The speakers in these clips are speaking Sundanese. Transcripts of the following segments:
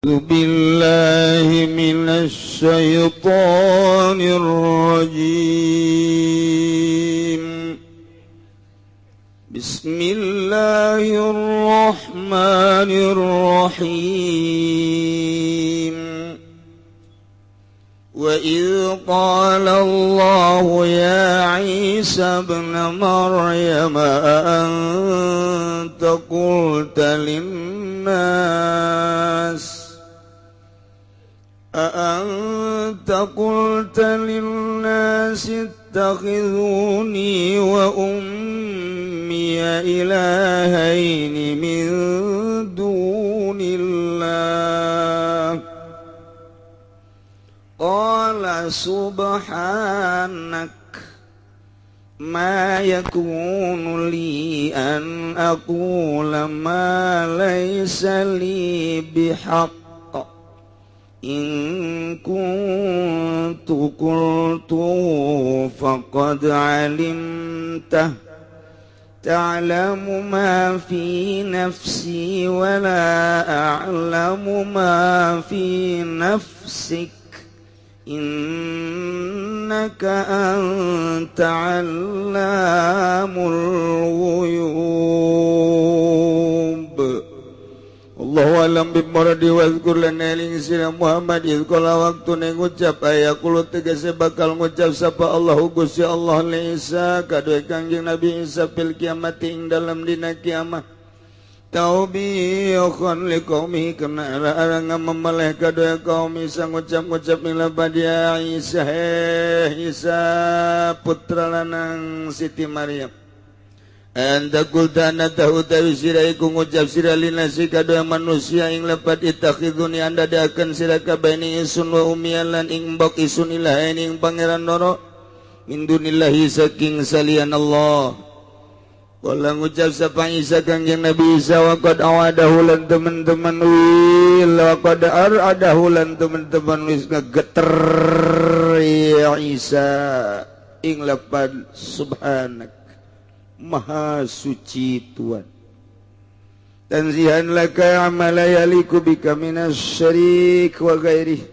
بالله من الشيطان الرجيم. بسم الله الرحمن الرحيم. وإذ قال الله يا عيسى ابن مريم أأنت قلت للناس اتخذوني وأمي إلهين من دون الله قال سبحانك ما يكون لي أن أقول ما ليس لي بحق إن كنت قلته فقد علمته تعلم ما في نفسي ولا أعلم ما في نفسك إنك أنت علام الغيوب. Allahu alam bimuradi wazkur lana lingsina Muhammad idh qala waktu ngucap aya kulo tegese bakal ngucap sapa Allahu Gusti Allah li Isa kadue Kangjeng Nabi Isa fil kiamati ing dalam dina kiamat taubihan liqaumi kana arang memeleh kadue kaum Isa ngucap-ngucap ing badia Isa Isa putra lanang Siti Maryam. Anta qulta anatahu tawi sira iku ngucap sira linasi kadua manusia ing lepat itakhiduni anda dakan sira kabeh ingsun wa ummi lan ing mbok isun ilahaini ing pangeran loro min dunillahi saking salian Allah. Kala ngucap sapa Isa Kangjeng Nabi Isa wa qad awadahu lan teman-teman wil wa qad aradahu lan teman-teman wis ngegeter ya Isa ing lepat subhanak Maha suci Tuhan. Tanzihan laka amala yaliku bika minas syarik wa ghairi.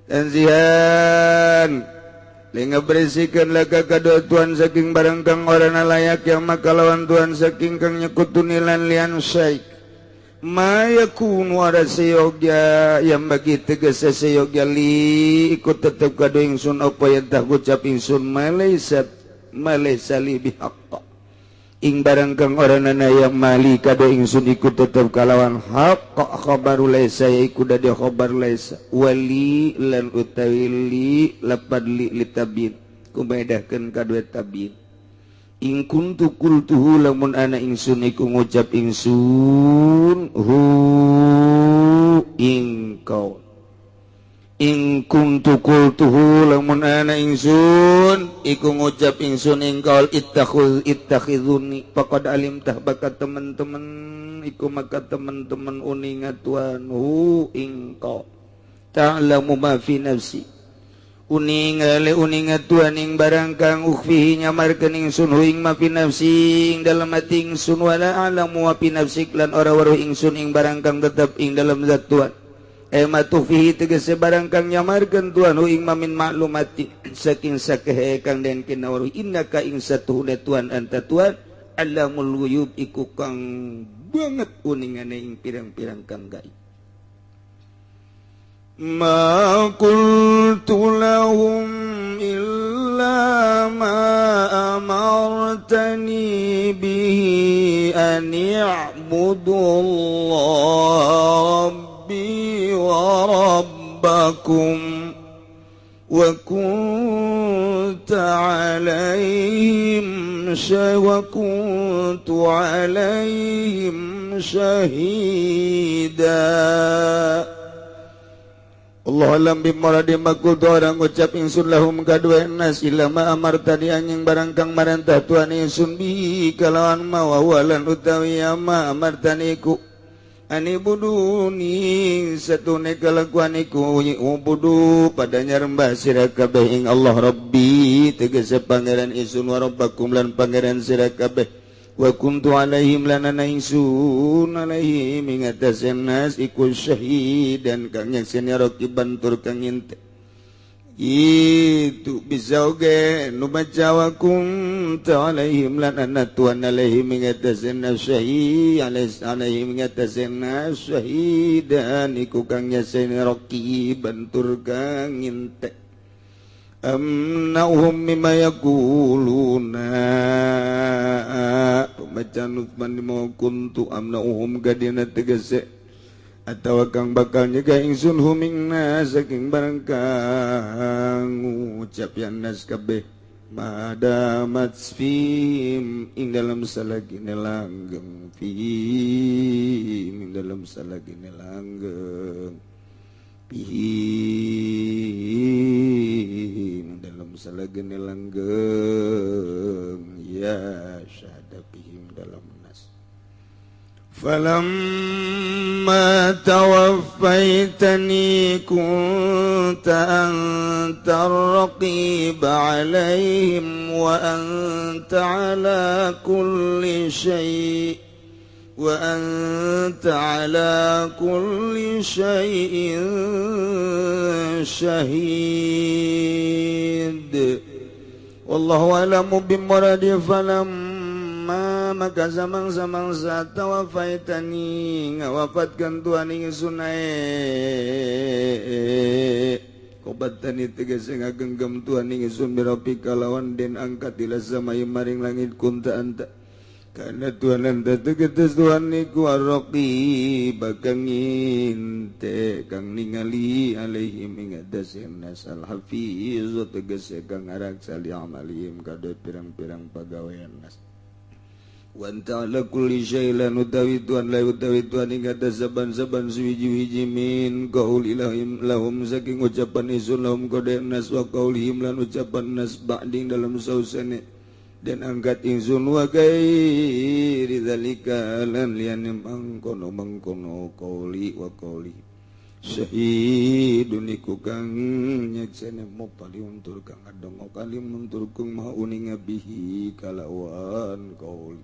Tanzihan lenga bersihkan laka kadua Tuhan saking barang kang ora layak yang maka lawan Tuhan saking kang nyekutuni lan lian syaik. Ma yakunu ada seyogya yang bagi tegese seyogya li ikut tetep kadua ingsun apa yang tah gucap ingsun malaysa li bihaqqa ing barang kang ora nana yang mali kada ingsun iku tetep kalawan hak khabaru laisa iku dadi khabar laisa wali lan utawi li lapad li litabin kumedahkeun kadue tabin ing kuntu qultuhu lamun ana ingsun iku ngucap ingsun hu ing kau ing kuntu qultuhu lamun ana ingsun iku ngucap ingsun ing kaul ittakhizuni faqad alimtah bakat teman-teman iku maka teman-teman uninga Tuhan hu ing kau ta'lamu ma fi nafsi uninga le uninga Tuhan ing barang kang ukhfihi nyamarkeun ingsun hu ing ma fi nafsi ing dalem ati ingsun wala a'lamu wa fi nafsik lan ora weruh ingsun ing barang kang tetep ing dalem zat Tuhan matufihi tegese barang kang nyamarkeun Tuhan hu ing mamin maklumati saking sakehe kang den kinawaruh innaka ing satuhuna Tuhan anta Tuhan alamul ghuyub iku kang banget uningane ing pirang-pirang kang gaib. Ma qultu lahum illa ma amartani bihi an i'budullaha wa rabbakum wa kuntu alaihim syahida. Allah alam bimuradi makultu orang ngucap ingsun lahum kadue nas illa ma amartani anjing barang kang marantah Tuhan ingsun bi kalawan ma wa walan utawi ma amartani ku ani buduni satune kalakuan iku ubudu padanya rembah sira kabeh ing Allah Rabbi tegese pangeran ingsun wa rabbakum lan pangeran sira kabeh Wa kuntu alaihim lanana ingsun alaihim ing atase nas iku syahidan kang nyakseni raqiban tur kang nginte. Itu bisa oge nu baca wa kunta alaihim lanana tuan alaihim ing atase nas syahid alaihim ing atase nas syahidan iku kang nyakseni raqiban tur kang nginte. Amnahum mimma yaquluna pembacaan Utsman mau kuntu amnahum gadina tegese atawa kang bakal nyegah ingsun huming nas saking barang kang ngucap yan nas kabeh madamat fim ing dalam salagine langgeng fim ing dalam salagine langgeng bihim dalam salagene langgeng ya syahada bihim dalam nas. Falamma tawaffaitani kunta anta ar-raqib alaihim wa anta ala kulli syai' wa anta ala kulli syai'in syahid. Wallahu a'lamu bimuradi. Falamma maka zaman-zaman tawafaitani ngawafatkan Tuhan ingsun kobatani tegese ngagenggam Tuhan ingsun birabika lawan den angkat ila samai maring langit kunta anta karena Tuhan anta tegetes Tuhan niku ar-raqib kang nginte kang ningali alaihim ing atase nas al-hafiz tegese kang ngaraksa li amalihim kade pirang-pirang pagawean nas. Wa anta ala kulli syai'in lan utawi Tuhan la utawi Tuhan ing atase saban-saban suwiji-wiji min qaul ilahim lahum saking ucapan isun lahum kade nas wa qaulihim lan ucapan nas ba'ding dalam sausane dan angkat ingsun wa gairi dzalika lan liyane mangkono-mangkono qauli wa qauli syahidun iku kang nyeksene mupali untur kang adongo kalim untur kang maha uninga bihi kalawan qauli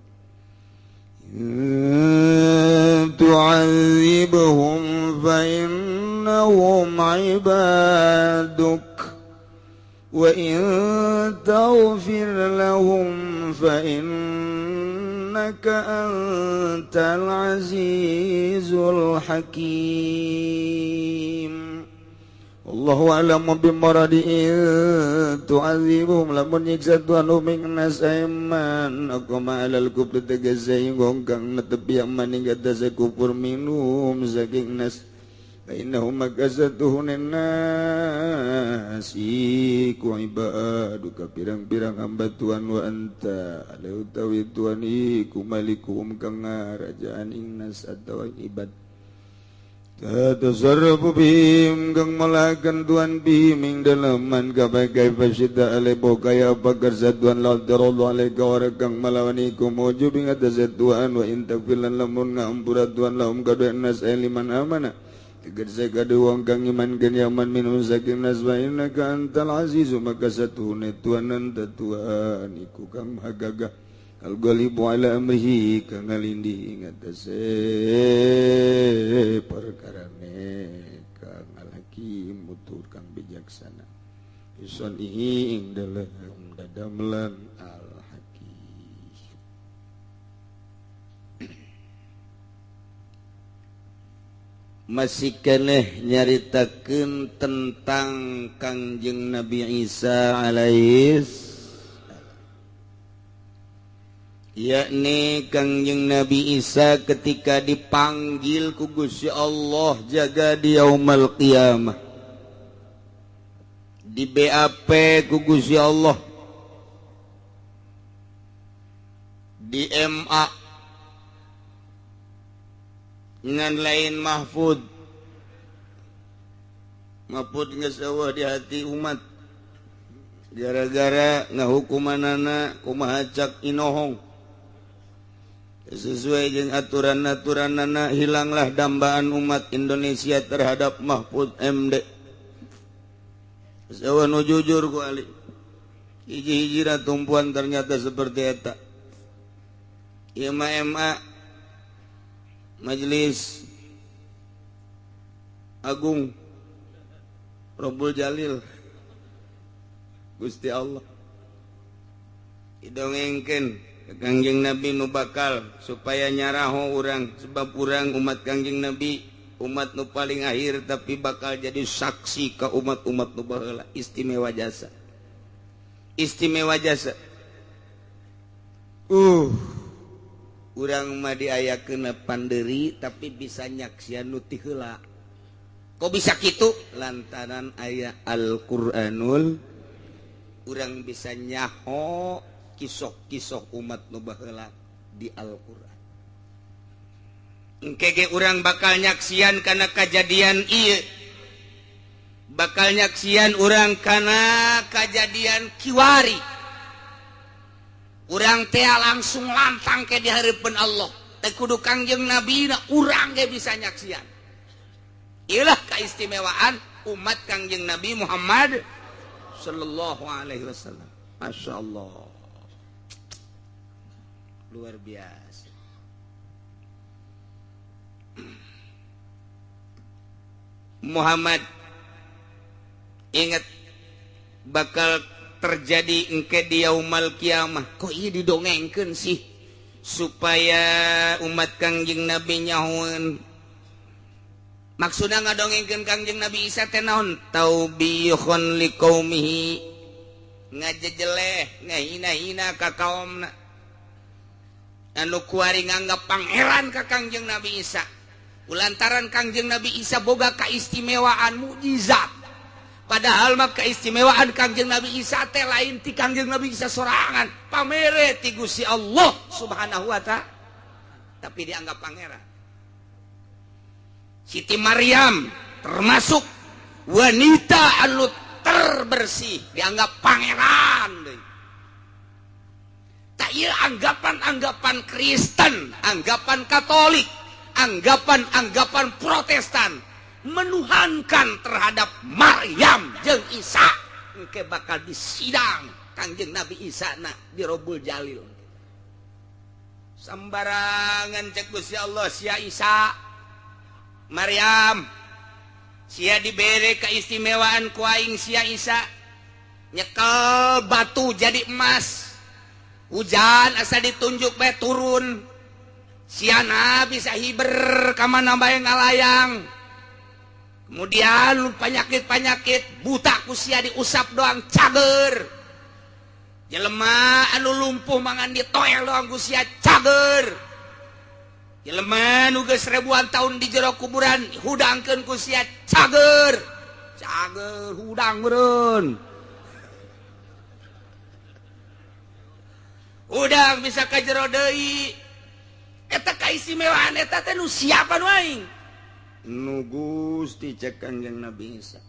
tu'adzibhum fa innahum ibaduk wa in taghfir lahum fa innaka antal azizul hakim. Allahu a'lamu bimuradi tu'adzibhum lamun nyiksa Tuhan ing nas aiman aqama alal kufri tegese kang netepi aman ing atase kufur minum saking nas innahum makasatuhun nas iku ibaduka pirang-pirang hamba Tuhan wa anta ala utawi Tuhan iku malikuhum kang ngarajaan ing nas atawa ibad tatasarrafu bihim kang malakan Tuhan bihim ing dalaman kabeh kaifa syita ale kaya apa kersa Tuhan la darallahu alaika wa kang malawan iku mujub ing atase Tuhan wa in tagfir lamun ngampura Tuhan lahum kadue nas liman amana tegese kadu wong kang iman kan yaman minum saking nas wa innaka antal azizu maka satuhune Tuhan anta Tuhan iku kang maha gagah al-ghalibu ala amrihi kang ngalindi ing atase perkarane kang al-hakim mutur kang bijaksana ison ihi ing dalem dadamelan al-hakim. Masih keneh nyaritakeun tentang Kangjeng Nabi Isa alaihis, yakni Kangjeng Nabi Isa ketika dipanggil ku Gusti Allah jaga di yaumul qiyamah, di BAP ku Gusti Allah, di MA ngan lain Mahfud. Mahfud geus eueuh di hati umat gara-gara ngahukumanana kumaha cak inohong sesuai jeung aturan-aturanana, hilanglah dambaan umat Indonesia terhadap Mahfud MD. Eueuh nu jujur ku ali hiji-hijira tumpuan ternyata seperti eta. Ieu mah MA Majelis Agung Robbul Jalil Gusti Allah didongengkeun ke Kangjeng Nabi nu bakal supaya nyaraho urang, sebab urang umat Kangjeng Nabi umat nu paling akhir tapi bakal jadi saksi ke umat-umat nu baheula. Istimewa jasa, istimewa jasa. Urang mah diayakeun panderi tapi bisa nyaksian nu ti heula. Kok bisa kitu? Lantaran aya Al-Qur'anul, urang bisa nyaho kisah-kisah umat nu baheula di Al-Qur'an. Engke ge urang bakal nyaksian kana kajadian ieu, bakal nyaksian urang kana kajadian kiwari. Urang teh langsung lantang ke di hareupeun Allah, teh kudu Kangjeng Nabi na urang ge bisa nyaksian. Ilah keistimewaan umat Kangjeng Nabi Muhammad sallallahu alaihi wasallam. Masya Allah, luar biasa. Muhammad ingat bakal terjadi engke di yaumal kiamah. Kok ieu didongengkeun sih supaya umat Kangjeng Nabi nyahoeun? Maksudna ngadongengkeun Kangjeng Nabi Isa teh naon? Taubihun liqaumihi, ngajejeleh ngahina-hina ka kaomna anu kuari nganggap pangeran ka Kangjeng Nabi Isa. Ulantaran Kangjeng Nabi Isa boga kaistimewaan mukjizat. Padahal mah keistimewaan Kangjeng Nabi Isa teh lain ti Kangjeng Nabi Isa sorangan, pamere ti Gusti Allah Subhanahu wa ta'ala, tapi dianggap pangeran. Siti Maryam termasuk wanita anu terbersih, dianggap pangeran deui. Tak ieu anggapan-anggapan Kristen, anggapan Katolik, anggapan-anggapan Protestan menuhankan terhadap Maryam jeung Isa, engke bakal disidang Kangjeng Nabi Isa na di Robbul Jalil. Sembarangan cek Gusti Allah, sia Isa Maryam sia dibere keistimewaan ku aing, sia Isa nyekel batu jadi emas, hujan asa ditunjuk bae turun, siana bisa hiber ka mana bae ngalayang. Kemudian penyakit-penyakit buta ku sia diusap doang cager, jelema anu lumpuh mangan ditoel doang ku sia cager, jelema nu geus ribuan tahun di jero kuburan hudangkeun ku sia cager, cager hudang meureun, hudang bisa ka jero deui. Eta kaistimewaan eta teh nu siapa nu aing? Nu Gusti cek Kangjeng Nabi Isa.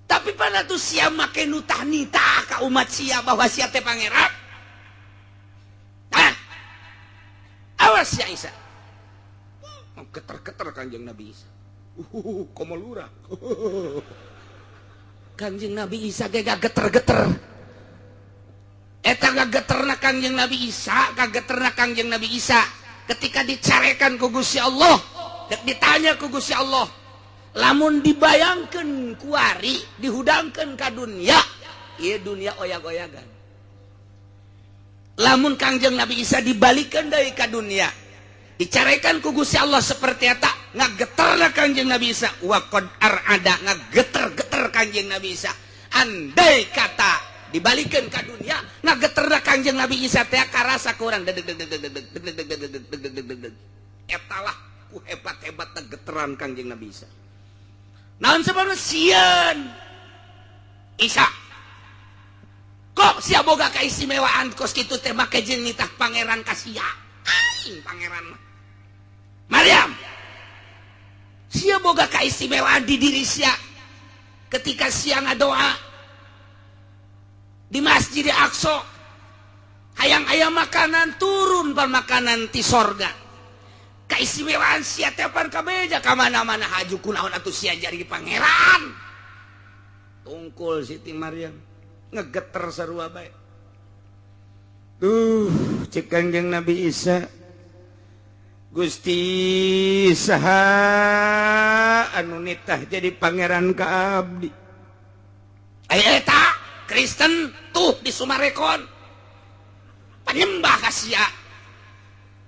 Tapi pada tuh sia make nu tahnita ka umat sia bahwa sia teh pangeran. Hah? Awas sia Isa. Geter-geter Kangjeng Nabi Isa. Komo lurah. Kangjeng Nabi Isa ge geter-geter. Eta gageterna Kangjeng Nabi Isa, gageterna Kangjeng Nabi Isa ketika dicarekan ku Gusti Allah, dek ditanya ku Gusti Allah, lamun dibayangkeun kuari dihudangkeun ka dunia, ieu dunia oyag-oyagan. Lamun Kangjeng Nabi Isa dibalikeun deui ka dunia, dicarekan ku Gusti Allah seperti eta, ngageterna Kangjeng Nabi Isa, wa qad arada, ngageter-geter Kangjeng Nabi Isa. Andai kata dibalikeun ka dunia, ngageterna Kangjeng Nabi Isa teh karasa kurang deg deg deg deg deg deg deg deg deg deg deg deg. Eta lah ku hebat-hebatna geteran Kangjeng Nabi Isa. Naon sebabna sieun Isa? Kok sia boga kaistimewaan kos kitu teh make jeung nitah pangeran ka sia? Aing pangeran mah. Maryam, sia boga kaistimewaan di diri sia ketika sia ngadoa di Masjid Aqsa, hayang aya makanan turun pan makanan ti sorga. Kaistimewaan sia teh pan kabeja ka mana-mana haju kunaon atuh sia jadi pangeran. Tungkul Siti Maryam ngegeter sarua bae. Duh, Cek Kangjeng Nabi Isa Gusti saha anu nitah jadi pangeran ka abdi. Aya eta Kristen tuh di Sumarekon penyembah ka sia.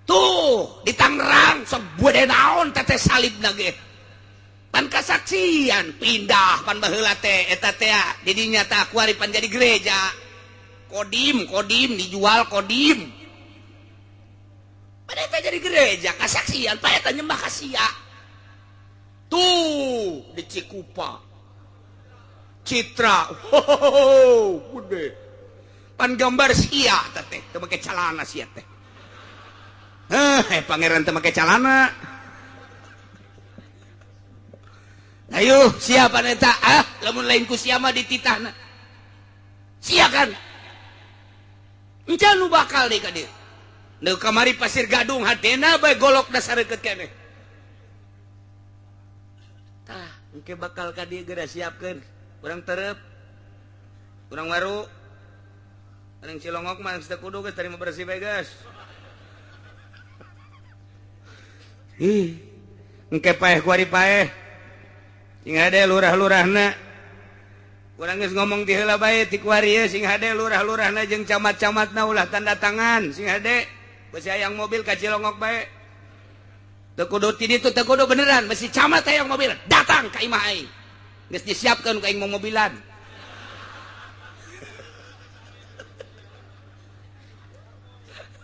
Tuh di Tangerang sok bude naon teh salib ge. Pan kasaksian pindah pan baheula teh eta teh di dinya tah kuari pan jadi gereja. Kodim kodim dijual kodim. Pada eta jadi gereja kasaksian pa eta nyembah ka sia. Tuh di Cikupa. Citra. Ho gede. Pan gambar sia teh teu make calana sia teh. Heh pangeran teu make calana. Ayo siapa eta ah lamun lain ku sia mah dititahna. Sia kan. Encan nu bakal deui ka dieu. Nu kamari Pasir Gadung hatena bae golok dasar deukeut keneh. Tah, engke bakal ka dieu geura siapkeun. Urang terep. Urang waru. Urang Cilongok mah geus teu kudu geus tarima bersih bae geus. Ih, engke paeh kuari paeh. Sing hade lurah-lurahna. Urang geus ngomong ti heula bae ti kuari ye sing hade lurah-lurahna jeung camat-camatna ulah tanda tangan sing hade. Besi hayang mobil ka Cilongok bae. Teu kudu ti ditu teu kudu beneran besi camat hayang mobil datang ka imah aing. Geus disiapkeun ku aing mau mobilan.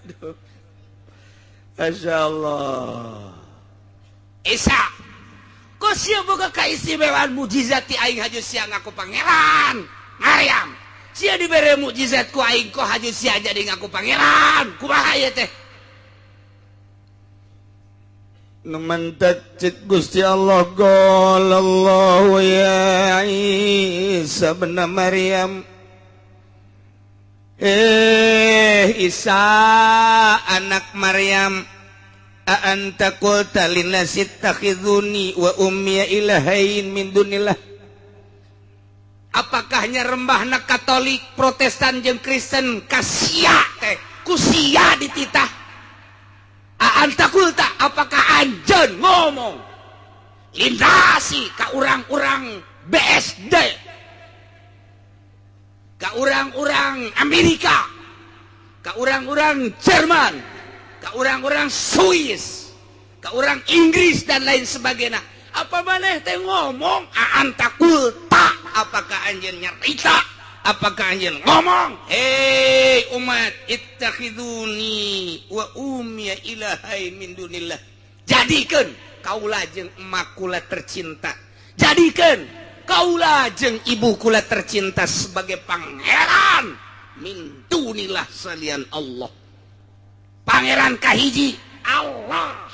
Aduh. Masyaallah. Isa kok sia boga kaistimewaan mukjizat ti aing haju sia ngaku pangeran Maryam. Sia dibere mukjizat ku aing kok haju sia jadi ngaku pangeran. Kumaha ieu teh? Nu mentek cek Gusti Allah qala Allahu ya Isa bin Maryam. Isa anak Maryam, anta qulta linnasi ittakhiduni wa ummi ilahain min dunillah. Apakahnya rembahna Katolik, Protestan jeung Kristen ka sia teh ku sia dititah? Anta qulta, apakah anjeun ngomong linnasi ka urang-urang BSD, ka urang-urang Amerika, ka urang-urang Jerman, ka urang-urang Swiss, ka urang Inggris dan lain sebagainya. Apa maneh teh ngomong anta qulta, apakah anjeun nyarita, apakah anjeun ngomong hei umat ittakhiduni wa ummi ilahain min dunillah, jadikeun kaula jeung emak kula tercinta, jadikeun kaula jeung ibu kula tercinta sebagai pangeran min dunillah salian Allah. Pangeran kahiji Allah.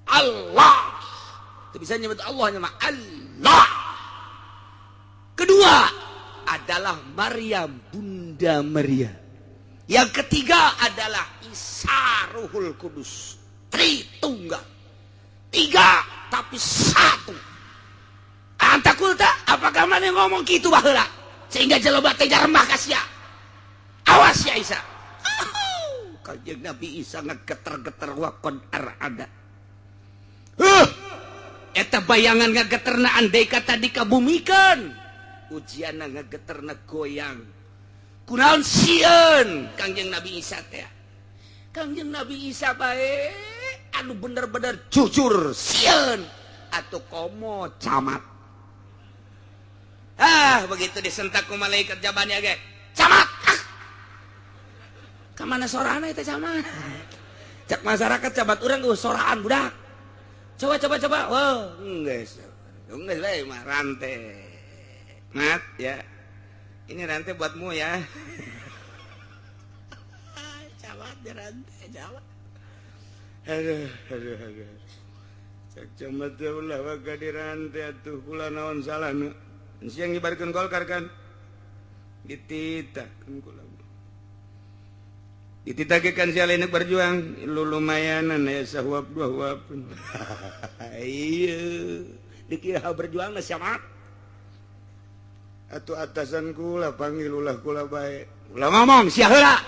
Allah. Itu bisa nyebut Allah nama Allah. Kedua adalah Maryam, Bunda Maria. Yang ketiga adalah Isa Ruhul Kudus. Tritunggal. Tiga tapi satu. Anta kulta, apakah mana ngomong gitu baheula sehingga jelema teh jarembah ka sia. Awas ya Isa. Kanjeng Nabi Isa ngegeter-geter wakon arada. Eta bayangan ngageterna andai kata dikabumikan. Ujianna ngageterna goyang. Kunaon sieun Kangjeng Nabi Isa teh. Kangjeng Nabi Isa bae anu bener-bener jujur sieun atuh komo camat. Ah, begitu disentak ku malaikat jabannya ge. Camat. Ah. Kamana sorana eta camat? Cak masyarakat camat urang geus soraan budak. Coba coba coba. Wah, geus. Geus bae mah rantai. Mat ya. Ini rantai buatmu ya. Camat di rantai, camat. Aduh, aduh, aduh. Cak camat teh ulah waga di rantai atuh kula naon salahna. Siang ngibarkeun Golkar kan? Dititahkeun kula. Dititahkeun sia lain berjuang, lu lumayanan ya sahuap dua huap. Iya, dikira berjuang na siapa? Atuh atasan kula panggil ulah kula bae. Ulah ngomong sia heula.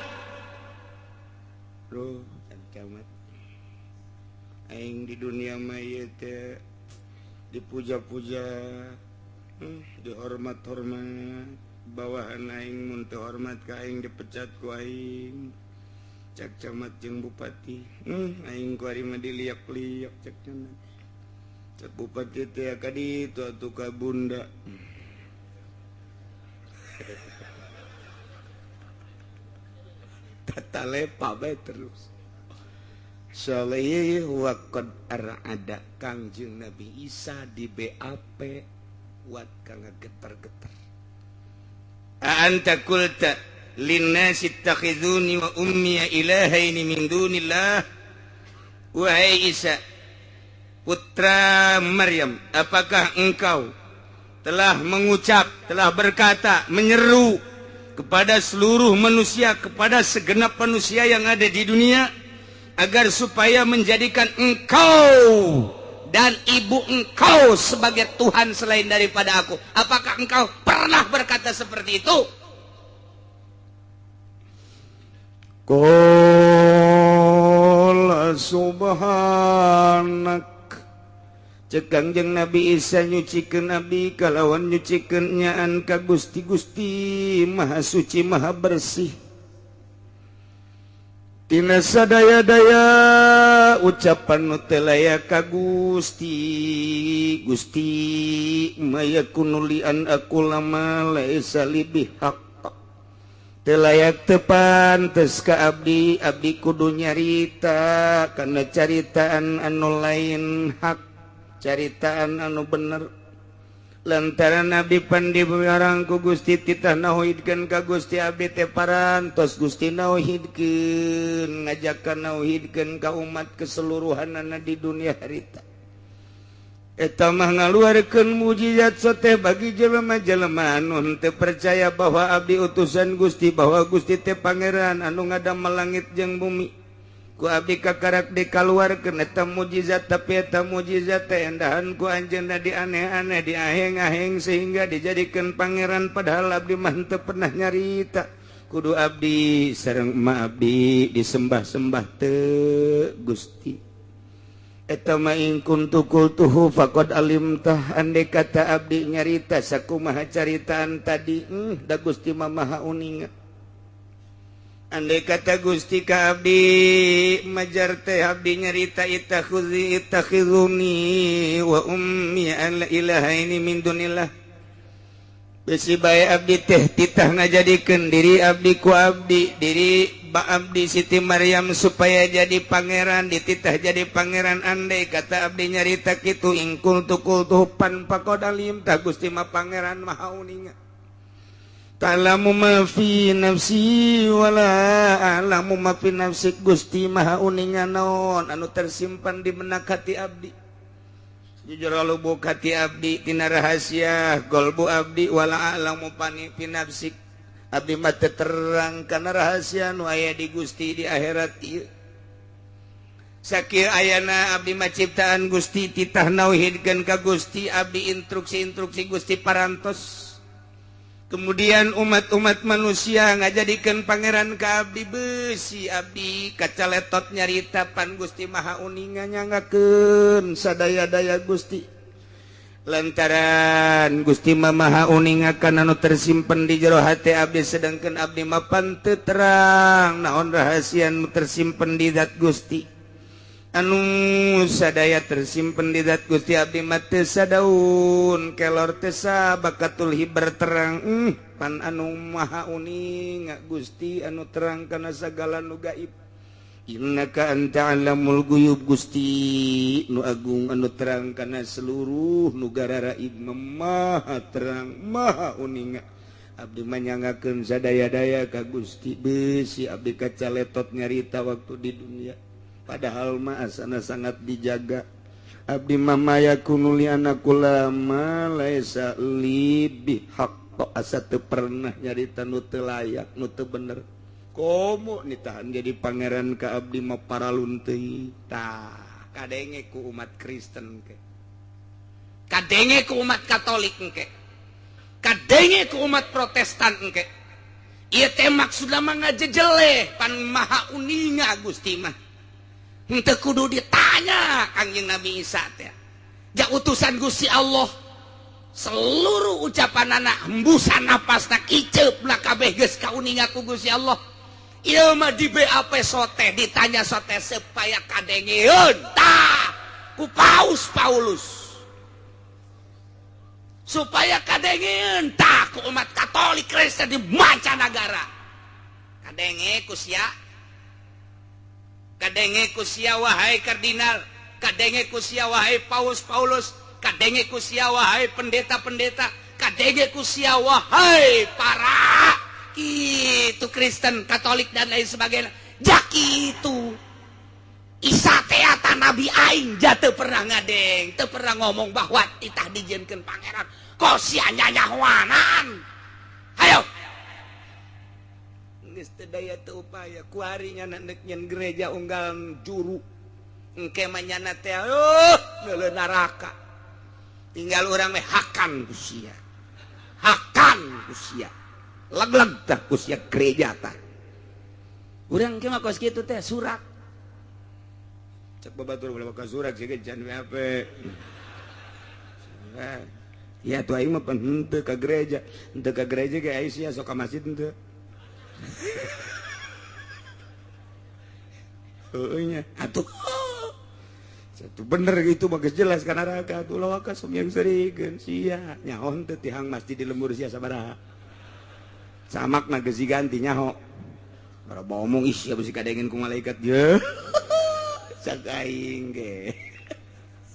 Duh, camat aing di dunia mah ieu teh dipuja-puja, dihormat-hormat, bawahan aing mun teu hormat ka aing dipecat ku aing. Cak camat jeung bupati, aing ku ari mah diliak-liak cak camat. Cak bupati teh ka ditu atuh ka bunda. Tata lepa bae terus. Salih wa qad arada Kangjeng Nabi Isa di BAP wat kang geter-geter. Anta qulta linnasi ittakhizuni wa ummi ilahaini min dunillah. Wahai Isa putra Maryam, apakah engkau telah mengucap, telah berkata, menyeru kepada seluruh manusia, kepada segenap manusia yang ada di dunia, agar supaya menjadikan engkau dan ibu engkau sebagai Tuhan selain daripada aku? Apakah engkau pernah berkata seperti itu? Qala subhanak. Cek Kangjeng Nabi Isa nyucikeun abdi kalawan nyucikeun nyaan ka Gusti Gusti Maha Suci Maha Bersih. Tina sadaya-daya ucapan nu teu layak ka Gusti Gusti mayakunu li an aqula ma laisa li bihaq. Teu layak teu pantes ka abdi, abdi kudu nyarita kana caritaan anu lain hak, caritaan anu bener. Lantaran abdi pandi barang ku Gusti titah nauhidkeun ka Gusti abdi teh parantos Gusti nauhidkeun, ngajakan nauhidkeun ka umat keseluruhanana di dunia harita. Eta mah ngaluarkeun mujizat soteh bagi jelema-jelema anu henteu percaya bahwa abdi utusan Gusti, bahwa Gusti teh pangeran anu ngadamel langit jeung bumi. Ku abdi kakarak dikaluarkeun eta mujizat, tapi eta mujizat teh endahan ku anjeunna dianeh-aneh, diaheng-aheng sehingga dijadikeun pangeran, padahal abdi mah henteu pernah nyarita. Kudu abdi sareng emak abdi disembah-sembah teu Gusti. Eta mah in kuntu qultuhu faqad alimtah, andai kata abdi nyarita sakumaha caritaan tadi, da Gusti mah maha uninga. Andai kata Gusti ka abdi majar teh abdi nyarita itakhuzi itakhizuni wa ummi an la ilaha ini min dunillah. Besi bae abdi teh titah ngajadikeun diri abdi ku abdi, diri ba abdi Siti Maryam supaya jadi pangeran, dititah jadi pangeran. Andai kata abdi nyarita kitu ingkul tukul tupan faqad alim ta Gusti mah pangeran maha uninga. Ta'lamu ma fi nafsi wala a'lamu ma fi nafsi. Gusti maha uninga naon anu tersimpan di benak hati abdi. Jujur lubuk hati abdi tina rahasia golbu abdi, wala a'lamu pani fi nafsi. Abdi mah teu terang kana rahasia nu aya di Gusti di akhirat ieu. Sakieu ayana abdi mah ciptaan Gusti, titah nauhidkeun ka Gusti, abdi instruksi-instruksi Gusti parantos. Kemudian umat-umat manusia ngajadikeun pangeran ka abdi, beusi abdi kacaletot nyarita pan Gusti maha uninga nyangakeun sadaya-daya Gusti. Lantaran Gusti mah maha uninga kana anu tersimpen di jero hate abdi, sedangkan abdi mah pan teu terang naon rahasia nu tersimpen di zat Gusti. Anu sadaya tersimpen di zat Gusti abdi mah teu sadaun kelor teu sabakatul hibar terang. Pan anu maha uninga Gusti anu terang kana sagala nu gaib. Innaka anta alamul guyub. Gusti nu agung anu terang kana seluruh nu gararaib, maha terang maha uninga. Abdi mah nyangakeun sadaya-daya ka Gusti, beusi abdi kacaletot nyarita waktu di dunia. Padahal mah asana sangat dijaga. Abdi mah mayakunu li anakula ma laisa li bihaq, asa teu pernah nyarita nu teu layak, nu teu bener. Komo nitahan jadi pangeran ka abdi mah paralun teuing. Tah, kadenge ku umat Kristen ke. Kadenge ku umat Katolik engke. Kadenge ku umat Protestan engke. Ieu teh maksudna mah ngajejeleh pan maha uninga Gusti mah. Henteu kudu ditanya Kangjeng Nabi Isa teh. Ja utusan Gusti Allah seluruh ucapan anak hembusan napasna kiceupna kabeh geus kauninga ku Gusti Allah. Ieu mah di BAP sote ditanya sote supaya kadengeun tah ku Paus Paulus. Supaya kadengeun tah ku umat Katolik Kristen di mancanagara. Kadenge ku sia. Kadenge ku sia wahai kardinal, kadenge ku sia wahai Paus Paulus, kadenge ku sia wahai pendeta-pendeta, kadenge ku sia wahai para itu Kristen, Katolik dan lain sebagainya. Jak itu Isa teh eta nabi aing ja teu pernah ngadeng, teu pernah ngomong bahwa titah dijieunkeun pangeran. Kok sia nyanyahoanan? Hayo. Geus teu daya teu upaya kuari nya nek nyen gereja unggal juru. Engke mah nyana teh neuleun neraka. Tinggal urang meh hakan ku sia. Hakan ku sia. Leg-leg tah ku sia gereja tah. Urang ke mah kos kitu teh surak. Cek babatur ulah ka surak sih can WAP. Ya tuh aing mah pan henteu ka gereja. Henteu ka gereja ge aing sia sok ka masjid henteu. Heueuh nya atuh. Satu bener gitu bagus jelas kana neraka atuh ulah waka sok yang serikeun sia nyaho henteu tihang masjid di lembur sia sabaraha. Samakna geus diganti nyaho. Bara omong ih sia bisi kadengeun ku malaikat ye. Cak aing ge.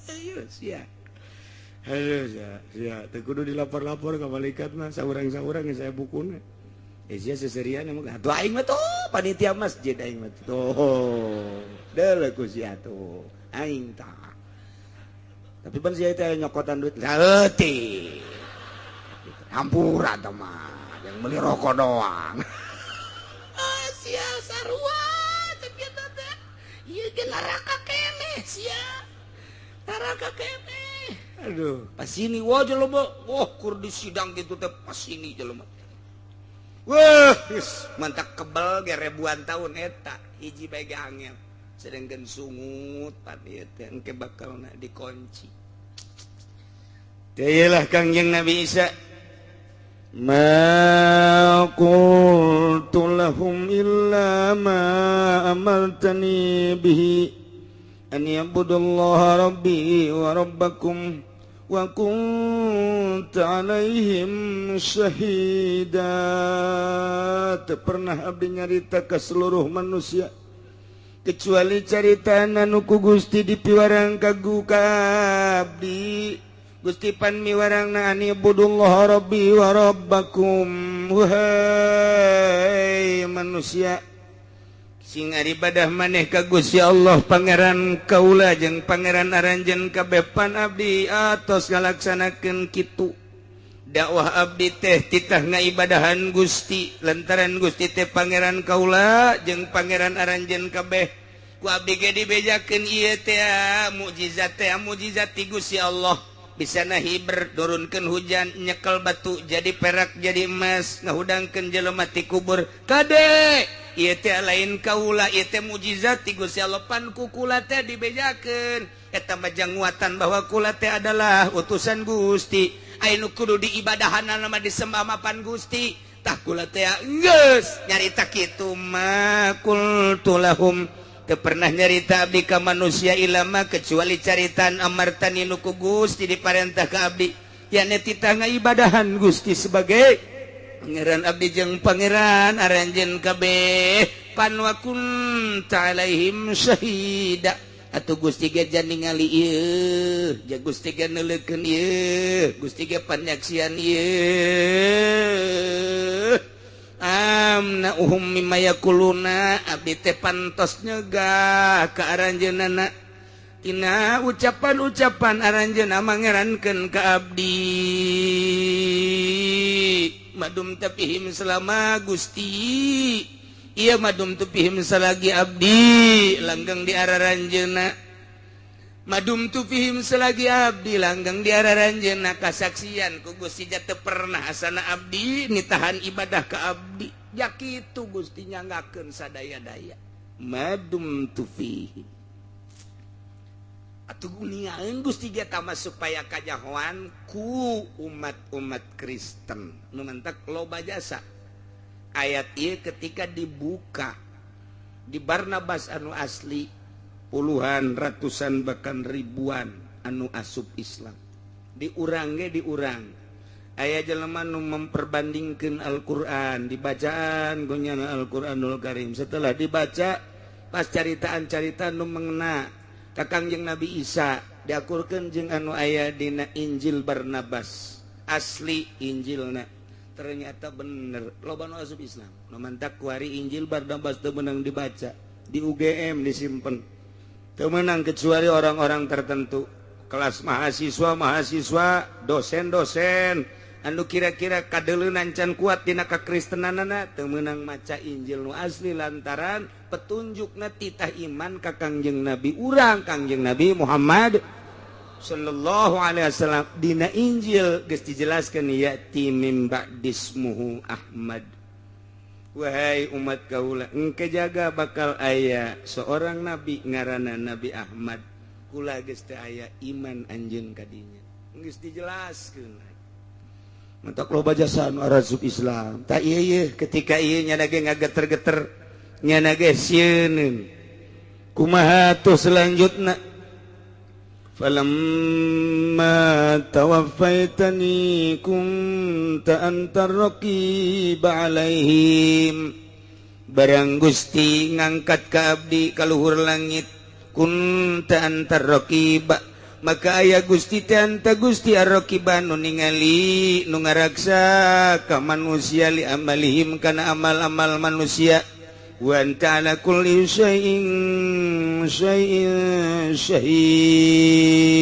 Ayo sia. Ayo sia, sia teu kudu dilapor-lapor ka malaikat mah saurang-saurang saya bukuna. Eh sia seserian emang atuh aing mah tuh panitia masjid aing mah tuh. Deuleu ku sia tuh. Aing tah. Tapi pan sia teh nyokotan duit leutik. Hampura tah mah, yang beli rokok doang. Ah sia sarua cek kitu teh. Ieu ge neraka keneh sia. Neraka keneh. Aduh, pas ini wah jelema, wah kur di sidang gitu teh pas ini jelema. Wah, mantak kebel ge ribuan tahun eta hiji bae ge angel. Sedangkan sungut pan ieu teh engke bakalna dikunci. Teh lah Kangjeng Nabi Isa. Ma qultu lahum illa ma amartani bihi an ya'budullaha rabbi wa rabbakum wa kunta alaihim syahida. Teu pernah abdi nyarita ka seluruh manusia kecuali carita anu ku Gusti dipiwarang ka abdi. Gusti pan miwarangna an ibudullaha rabbi wa rabbakum. Wahai manusia, sing ibadah maneh ka Gusti Allah pangeran kaula jeung pangeran aranjeun kabeh pan abdi atos ngalaksanakeun kitu. Dakwah abdi teh titah ngaibadahan Gusti lantaran Gusti teh pangeran kaula jeung pangeran aranjeun kabeh. Ku abdi ge dibejakeun ieu teh mukjizat teh mukjizat ti Gusti Allah. Bisa nahiber nurunkeun hujan nyekel batu jadi perak jadi emas ngahudangkeun jelema ti kubur kade ieu teh lain kaula ieu teh mukjizat ti Gusti Allah pan ku kula teh dibejakeun eta mah janguatan bahwa kula teh adalah utusan Gusti anu kudu diibadahanna mah disembah mapan Gusti tah kula teh geus nyarita kitu mah qultu lahum. Teu pernah nyarita abdi ka manusia ilama kecuali caritaan amartani nu ku Gusti diparentah ka abdi yakni titah ngaibadahan Gusti sebagai pangeran abdi jeung pangeran aranjeun kabeh pan wa kunta alaihim syahida. Atuh Gusti ge jan ningali ieu, ja Gusti ge neuleukeun ieu, Gusti ge panyaksian ieu. Amna uhum mimma yakuluna abdi teh pantos nyegah ka aranjeunana tina ucapan-ucapan aranjeunna mangerankeun ka abdi madum tapihim selama Gusti ieu madum tupihim selagi abdi langgeng di araranjeunna madum tupihim selagi abdi langgeng di araranjeunna kasaksian ku Gusti teu pernah asana abdi nitahan ibadah ka abdi Ja kitu Gusti nyanggakeun sadaya-daya. Madum tu fihi. Atuh guniaeun Gusti ge tama supaya kajahoan ku umat-umat Kristen. Nu mantak loba jasa. Ayat ieu ketika dibuka di Barnabas anu asli puluhan, ratusan, bahkan ribuan anu asup Islam. Diurang ge diurang. Aya jelema nu memperbandingkeun Al-Qur'an, dibacaan gonyana Al-Qur'anul Karim. Setelah dibaca pas caritaan-caritaan nu mengena ka Kangjeng Nabi Isa diakurkeun jeung anu aya dina Injil Barnabas. Asli Injilna ternyata bener, loba nu asup Islam. Nu mantak kuari Injil Barnabas teu meunang dibaca, di UGM disimpen. Teu meunang kecuali orang-orang tertentu, kelas mahasiswa-mahasiswa, dosen-dosen anu kira-kira kadeleunan can kuat dina kakristenanana teu meunang maca Injil nu asli lantaran petunjukna titah iman ka Kangjeng Nabi urang, Kangjeng Nabi Muhammad sallallahu alaihi wasallam. Dina Injil geus dijelaskeun ya'ti mim ba'dismuhu Ahmad. Wahai umat kaula, engke jaga bakal aya seorang nabi ngaranna Nabi Ahmad. Kula geus teu aya iman anjeun ka dinya. Geus dijelaskeun. Mentok loba jasa anu arasup Islam. Tak ieu ye ketika ieu nyana ge ngageter-geter, nyana ge sieun. Kumaha tuh selanjutna? Falamma tawaffaitani kunta antar raqib alaihim. Barang Gusti ngangkat ka abdi ka luhur langit, kunta antar raqib, maka aya Gusti teh anta Gusti ar-raqiba nu ningali nu ngaraksa ka manusia li amalihim kana amal-amal manusia. Wa anta ala kulli syai'in syai'in syahid.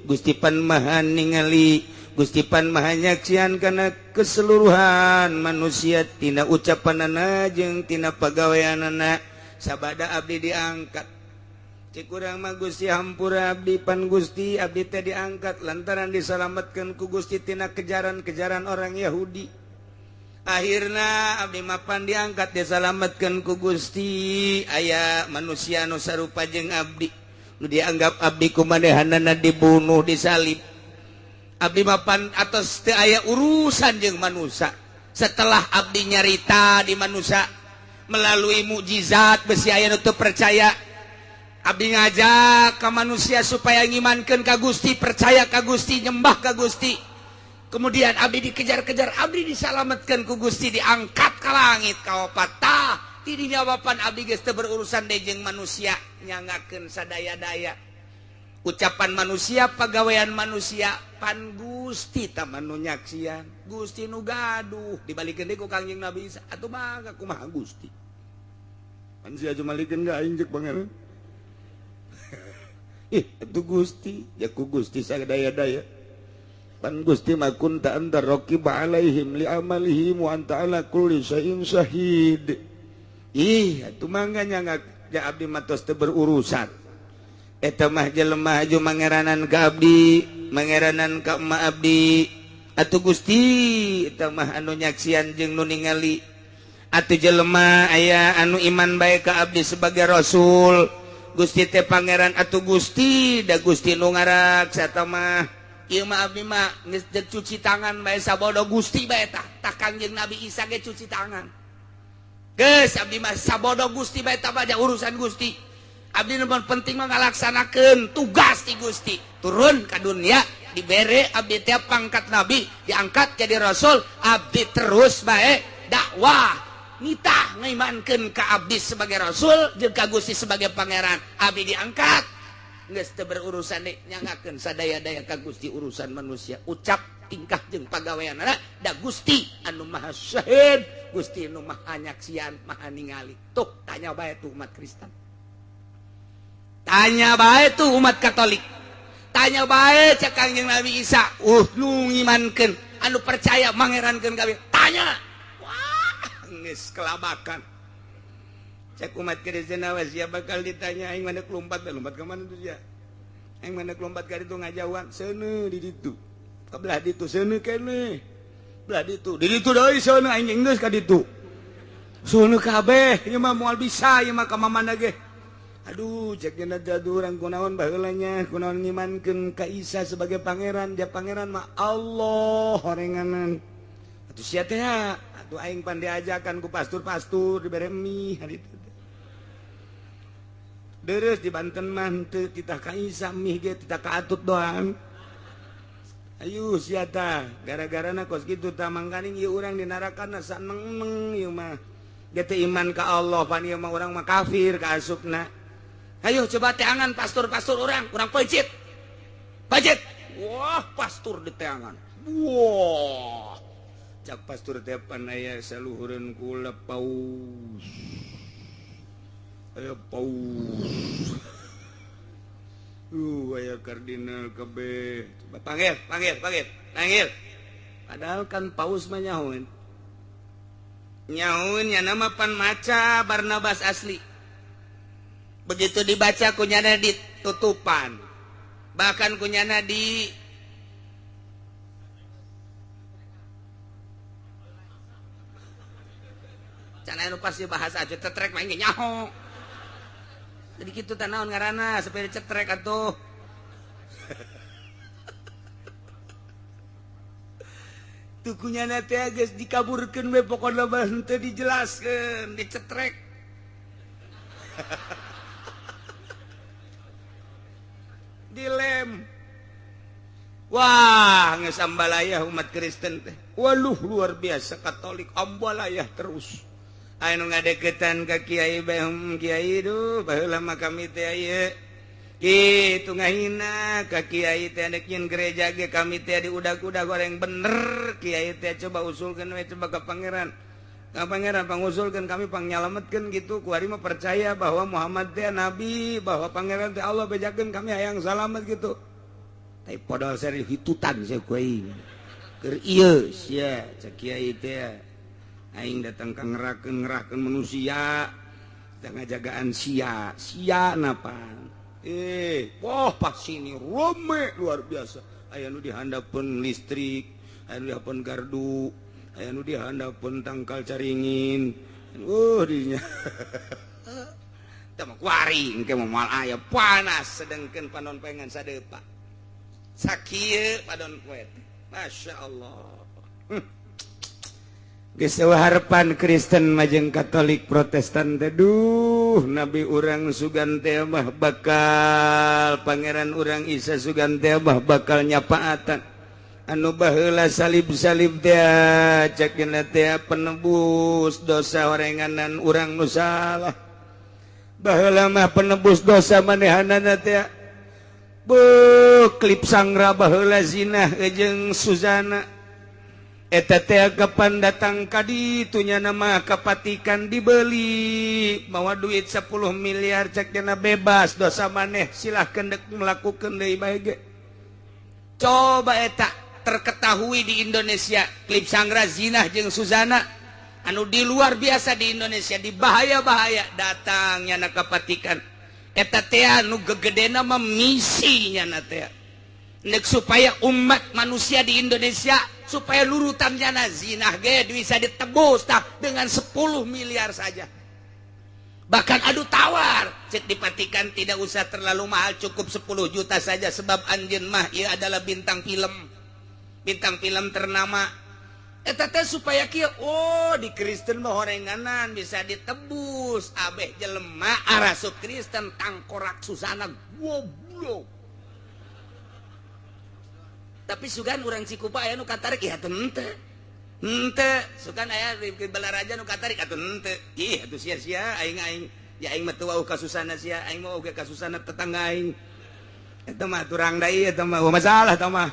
Gusti pan maha ningali, Gusti pan maha nyaksian kana keseluruhan manusia tina ucapanana jeung tina pagaweanana. Sabada abdi diangkat, cek urang mah Gusti hampura abdi, pan Gusti abdi teh diangkat lantaran disalametkeun ku Gusti tina kejaran-kejaran orang Yahudi. Akhirna abdi mapan diangkat disalametkeun ku Gusti. Aya manusia nu sarupa jeung abdi nu dianggap abdi kumanehanana dibunuh disalib. Abdi mapan atos teu aya urusan jeung manusia. Setelah abdi nyarita di manusia melalui mukjizat besi aya nu teu percaya, abdi ngajak ka manusia supaya ngimankeun ka Gusti, percaya ka Gusti, nyembah ka Gusti. Kemudian abdi dikejar-kejar, abdi disalametkeun ku Gusti, diangkat ka langit ka opat. Tah tidinya wapan abdi geus teu berurusan deui jeung manusia, nyangakeun sadaya-daya ucapan manusia, pagawean manusia, pan Gusti tah nu nyaksian, Gusti nu gaduh. Dibalikeun deui ku Kangjeng Nabi Isa, atuh mangga kumaha Gusti? Pan sia jumalikeun ka aing jeung pangeran. Ih, atuh Gusti, ya ku Gusti sadaya-daya. Pan Gusti ma kunta anta raqib alaihim li amalihim wa anta ala kulli syai'in syahid. Ih, atuh mangga nyangga ja abdi mah tos teu berurusan. Eta mah jelema aju mangeranan ka abdi, mangeranan ka emak abdi. Atuh Gusti eta mah anu nyaksian jeung nu ningali. Atuh jelema aya anu iman bae ka abdi sebagai rasul. Gusti teh pangeran atuh Gusti, da Gusti nu ngaraksa eta mah. Ieu mah abdi mah geus cuci tangan bae sabodo Gusti bae tah. Tah Kangjeng Nabi Isa ge cuci tangan. Geus abdi mah sabodo Gusti bae tah baja urusan Gusti. Abdi nu penting mah ngalaksanakeun tugas ti Gusti. Turun ka dunia dibere abdi teh pangkat nabi, diangkat jadi rasul, abdi terus bae dakwah. Nitah ngaimankeun ka abdi sebagai rasul jeung ka Gusti sebagai pangeran. Abdi diangkat geus teu berurusan deui, nyangakeun sadaya-daya ka Gusti urusan manusia, ucap tingkah jeung pagaweanana da Gusti anu maha syahid, Gusti anu maha nyaksian, maha ningali. Tuh tanya bae tuh umat Kristen, tanya bae tuh umat Katolik, tanya bae cek Kangjeng Nabi Isa, nu ngimankeun anu percaya mangerankeun kabeh, tanya. Wah, geus kelabakan. Cek umat Kristen awas ya bakal ditanya aing mana lompat, lompat ke mana tuh ya? Aing mana lompat ka ditu ngajauhan, seuneu di ditu. Kabelah ditu seuneu keneh. Belah ditu. Di ditu deui seuneu aing geus ka ditu. Seuneu kabeh ieu mah moal bisa ieu mah ka mamana ge. Aduh, cek nya urang kunaon baheula nya, kunaon ngimankeun ka Isa sebagai pangeran, dia pangeran mah Allah horenganan. Atuh sia teh atuh aing pan diajakan ku pastur-pastur dibere mie hari itu. Deres di Banten mah henteu titah ka Isa mie ge titah ka Atut doang. Ayu sia tah, gara-garana kos kitu tah mangkaning ieu urang di narakana saneng-neng ieu mah. Ge teu iman ka Allah pan ieu mah urang mah kafir ka asupna. Ayo coba teangan pastur-pastur orang, urang peuncit. Peuncit. Wah, pastur di teangan. Wah. Cak pastur teh pan aya saluhureun kula paus. Aya paus. Aya kardinal kabeh. Coba panggil, panggil, panggil. Panggil. Padahal kan paus mah nyahoeun. Nyahoeun nya nama pan maca Barnabas asli. Begitu dibaca kunyana ditutupan, bahkan kunyana di cana nu pasti bahasa aja cetrek mah nyaho. Jadi kitu teh naon ngaranna supaya dicetrek atuh. Tuh kunyana teh geus dikaburkeun we pokona mah henteu dijelaskeun, dicetrek. Dilem. Wah, geus ambalayah umat Kristen teh. Waluh luar biasa Katolik ambalayah terus. Anu ngadeukeutan ka kiai bae kiai duh baheula mah kami teh ieu. Kitu ngahina ka kiai teh dek nyeun gereja ge kami teh diudag-udag goreng bener kiai teh coba usulkeun we coba ka pangeran. Ka pangeran pangusulkeun kami pangnyalametkeun gitu kuari mah percaya bahwa Muhammad teh nabi, bahwa pangeran teh Allah bejakeun kami hayang salamet gitu. Tapi podol seri hitutan sia ku aing. Keur ieu sia cek kiai teh aing datang ka ngerakeun manusia teh ngajagaan sia, sia napan. Wah pas sini rame luar biasa. Aya nu dihandapeun listrik, aya nu dihandapeun gardu, aya nu dihandapeun tangkal caringin. Dinya. Teh mah kuari engke mah moal aya panas sedengkeun panon pengen sadepa. Sakieu padon poe. Masya Allah. Geus eueuh harepan Kristen majeng Katolik Protestan teh duh nabi urang sugan teh mah bakal pangeran urang Isa sugan teh mah bakal nyapaatan. Anu baheula salib-salib teh cekna teh penebus dosa orenganan urang nu salah. Baheula mah penebus dosa manehanana teh beuh klip sangra baheula zinah jeung Suzana. Eta teh kapan datang ka ditu nya nama kapatikan dibeli mawa duit 10 miliar cekna bebas dosa maneh silahkeun dek melakukeun deui bae ge. Coba eta terketahui di Indonesia klip sangra zinah jeung Suzana anu di luar biasa di Indonesia di bahaya-bahaya datang nyana kapatikan eta teh anu gegedena mah misi nyana teh nek supaya umat manusia di Indonesia supaya lurutan nyana zinah ge bisa ditebus tah dengan 10 miliar saja. Bahkan adu tawar cek dipatikan tidak usah terlalu mahal cukup 10 juta saja sebab anjeun mah ieu adalah bintang film. Bintang film ternama. Eta teh supaya kieu oh di Kristen mah horenganan bisa ditebus abeh jelema arasup Kristen tangkorak Susana goblok. Tapi sugan urang Cikupa aya nu katarik ieu atuh henteu. Henteu sugan aya di Balaraja nu katarik atuh henteu. Ih atuh sia-sia aing aing ya aing mah teu wauh ka Susana sia aing mah oge ka Susana tetangga aing. Eta mah turang deui eta mah masalah eta mah.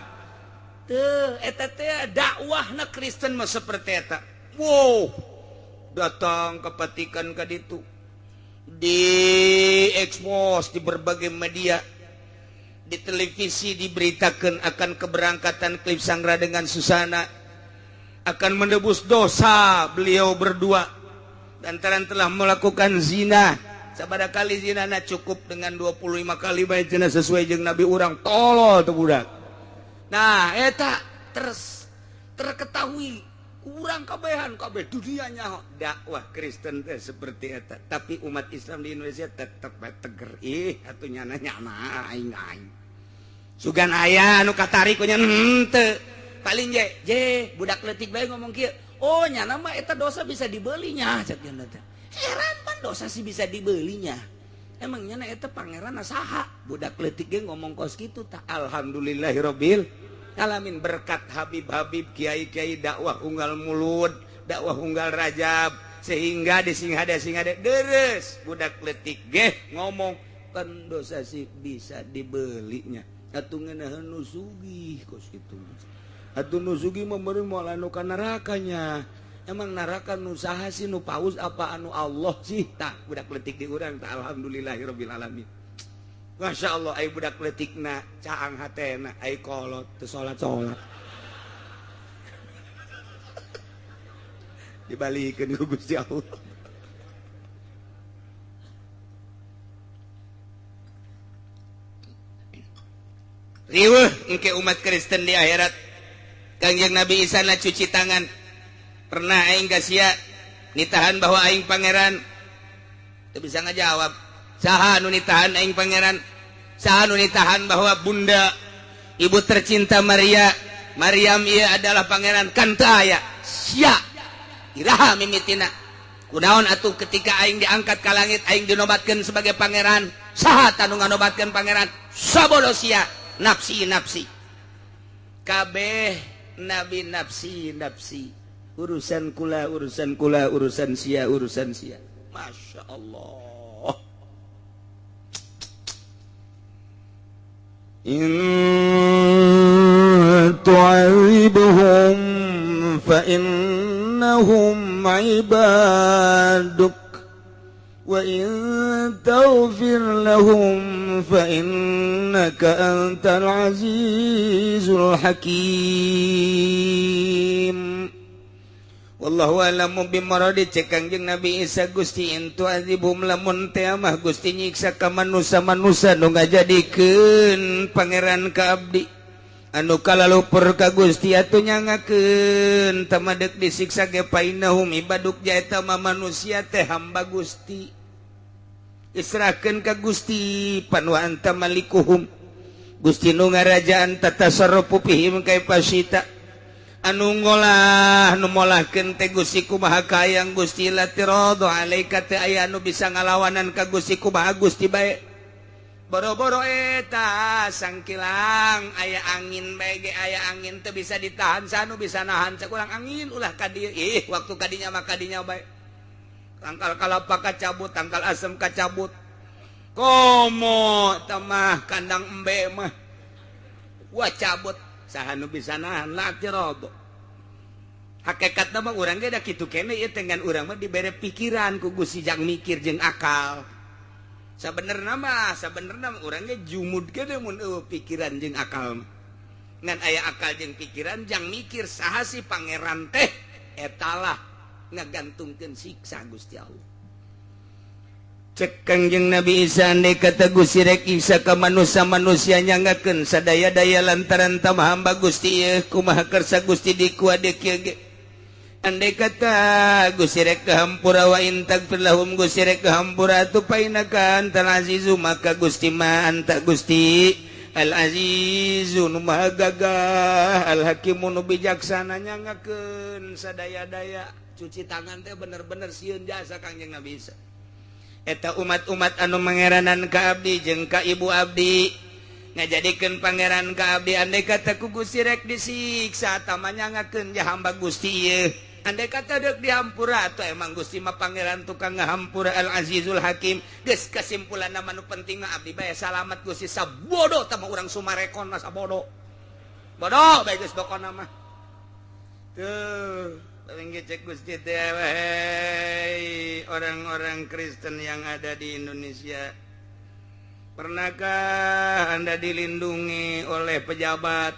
Teu eta teh dakwahna Kristen mah seperti eta. Wow, datang ke Vatikan ka ditu. Di ekspos di berbagai media, di televisi diberitakan akan keberangkatan Klip Sangra dengan Susana akan menebus dosa beliau berdua lantaran telah melakukan zina. Sabada kali zina na cukup dengan 25 kali bae cenah sesuai jeung nabi urang tolol tuh budak. Nah eta terus Terketahui kurang kabehan kabeh dunianya dakwah Kristen teh seperti eta. Tapi umat Islam di Indonesia tetep teger. Ih atuh nyana nyana aing aing. Sugan aya anu katarik ku nya henteu. Paling je je budak leutik bae ngomong kieu. Oh nyana mah eta dosa bisa dibelinya cek nya teh. Heran pan dosa sih bisa dibelinya. Emang nyana eta pangeran saha? Budak leutik ge ngomong kos kitu tah. Alhamdulillahirabbil alamin, berkat habib-habib kiai-kiai dakwah unggal mulud, dakwah unggal rajab, sehingga di singhade deres budak leutik ge ngomong kan dosa sih bisa dibelinya. Atuh ngeunaheun nu sugih kos kitu. Atuh nu sugih mah meureun moal anu ka nerakanya. Emang neraka nu saha sih, nu paus apa anu Allah sih? Tah budak leutik di urang tah alhamdulillahirabbil alamin. Masya Allah ai budak leutikna caang hatena ai kolot teu salat-salat. Dibalikeun ku Gusti Allah. Riweuh engke umat Kristen di akhirat. Kangjeng Nabi Isa na cuci tangan. Pernah aing ka sia nitahan bahwa aing pangeran? Teu bisa ngajawab. Saha nu nitahan aing pangeran? Saha nu nitahan bahwa bunda ibu tercinta Maria, Maryam ieu adalah pangeran? Kan teu aya. Sia iraha mimitina. Kunaon atuh ketika aing diangkat ka langit aing dinobatkeun sebagai pangeran? Saha tanu nganobatkeun pangeran? Sabodo sia, nafsi nafsi. Kabeh nabi nafsi nafsi. Urusan kula, urusan kula, urusan sia, urusan sia. Masya Allah. In tu'adzibhum fa innahum ibaduk wa in taghfir lahum fa innaka antal azizul hakim. Wallahu a'lamu bimuradi. Cek Kangjeng Nabi Isa Gusti intu azibhum lamun teh mah Gusti nyiksa ka manusa-manusa nu ngajadikeun pangeran ka abdi anu kalalupur ka Gusti atuh nyangakeun tamadek disiksa ge painahum ibaduk jaeta mah manusia teh hamba Gusti israhkeun ka Gusti pan wa anta malikuhum Gusti nu ngarajaan tatasarrufu fihim kaifasita anu ngolah nu molahkeun teh Gusti kumaha kayang Gusti la tiradu alaika teh aya anu bisa ngalawanan ka Gusti kumaha Gusti bae boro-boro eta sangkilang aya angin bae ge aya angin teu bisa ditahan sanu bisa nahan sakurang angin ulah ka dieu ih waktu kadinya mah kadinya bae tangkal kalapa kacabut tangkal asem kacabut komo tamah kandang embe mah wah cabut saha nu bisa nahan la tiradu. Hakikatna mah urang ge da kitu keneh ieu teh ngan urang mah dibere pikiran ku Gusti jang mikir jeung akal. Sabenerna mah urang ge jumud keneh mun eueuh pikiran jeung akal mah. Ngan aya akal jeung pikiran jang mikir saha sih pangeran teh etalah ngagantungkeun siksa Gusti Allah. Cek Kangjeng Nabi Isa andai kata Gusti rek Isa ka manusia-manusia nyangakeun sadaya-daya lantaran tamah hamba Gusti ieu kumaha kersa Gusti dikuade kieu ge. Andai kata Gusti rek kahampura wa in tagfir lahum Gusti rek kahampura atuh painaka antal azizu maka Gusti ma anta Gusti al azizu nu maha gagah al hakimu nu bijaksana nyangakeun sadaya-daya. Cuci tangan teh bener-bener sieun jasa Kangjeng Nabi Isa. Eta umat-umat anu mangeranan ka abdi jeung ka ibu abdi ngajadikeun pangeran ka abdi andai kata ku Gusti rek disiksa tah manyangakeun ja hamba Gusti ieu andai kata deuk dihampura atuh emang Gusti mah pangeran tukang ngahampura al azizul hakim. Geus kesimpulanna mah nu penting mah abdi bae salamat Gusti sabodo tah mah urang Sumarekon mah sabodo bodo bae geus pokona mah tuh. Cek Gusti teh orang-orang Kristen yang ada di Indonesia, pernahkah Anda dilindungi oleh pejabat?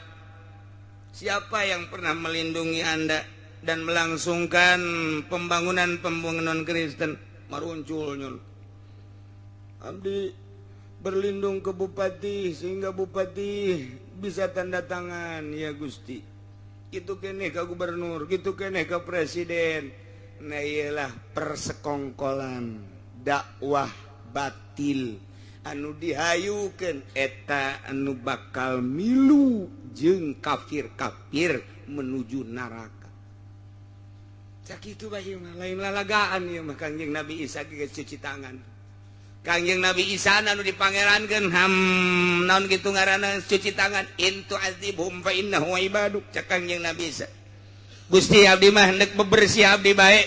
Siapa yang pernah melindungi Anda dan melangsungkan pembangunan-pembangunan Kristen? Marunculnya abdi berlindung ke bupati sehingga bupati bisa tanda tangan, ya Gusti. Gitu keneh ka gubernur, gitu keneh ka presiden. Nah, iyalah persekongkolan dakwah batil anu dihayukeun eta anu bakal milu jeung kafir-kafir menuju neraka. Sakitu bae mah, lain lalagaan ieu mah. Kangjeng Nabi Isa geus cuci tangan. Kangjeng Nabi Isa anu dipangerankeun ham naon kitu ngaranna cuci tangan. In tu'adzibhum fa innahu ibaduk, cek Kangjeng Nabi Isa. Gusti, abdi mah hendak bebersih, abdi bae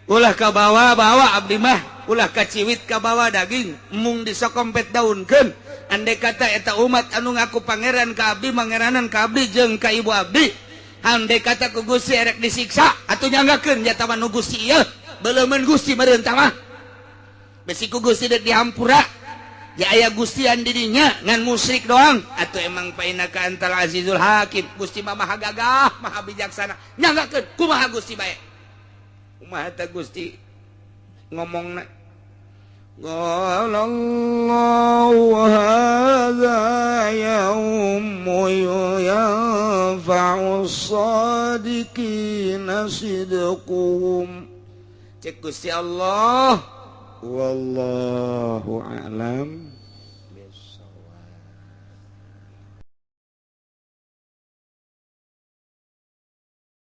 ulah ka bawa-bawa, abdi mah ulah kaciwit ka bawa daging mung disokompet daunkeun. Andai kata eta umat anu ngaku pangeran ka abdi, mangeranan ka abdi jeung ka ibu abdi, andai kata ku Gusti erek disiksa atuh nyanggakeun jata mah nu Gusti ieu beleumeun Gusti meureun tah mah besi ku Gusti dek dihampura ya aya Gustian didinya ngan musyrik doang. Atau emang fa innaka antal azizul hakim, Gusti mah maha gagah maha bijaksana, nyanggakeun kumaha Gusti bae, kumaha teh Gusti ngomongna. قال الله هذا يوم ينفع الصادقين صدقهم, cek Gusti Allah. Wallahu a'lam.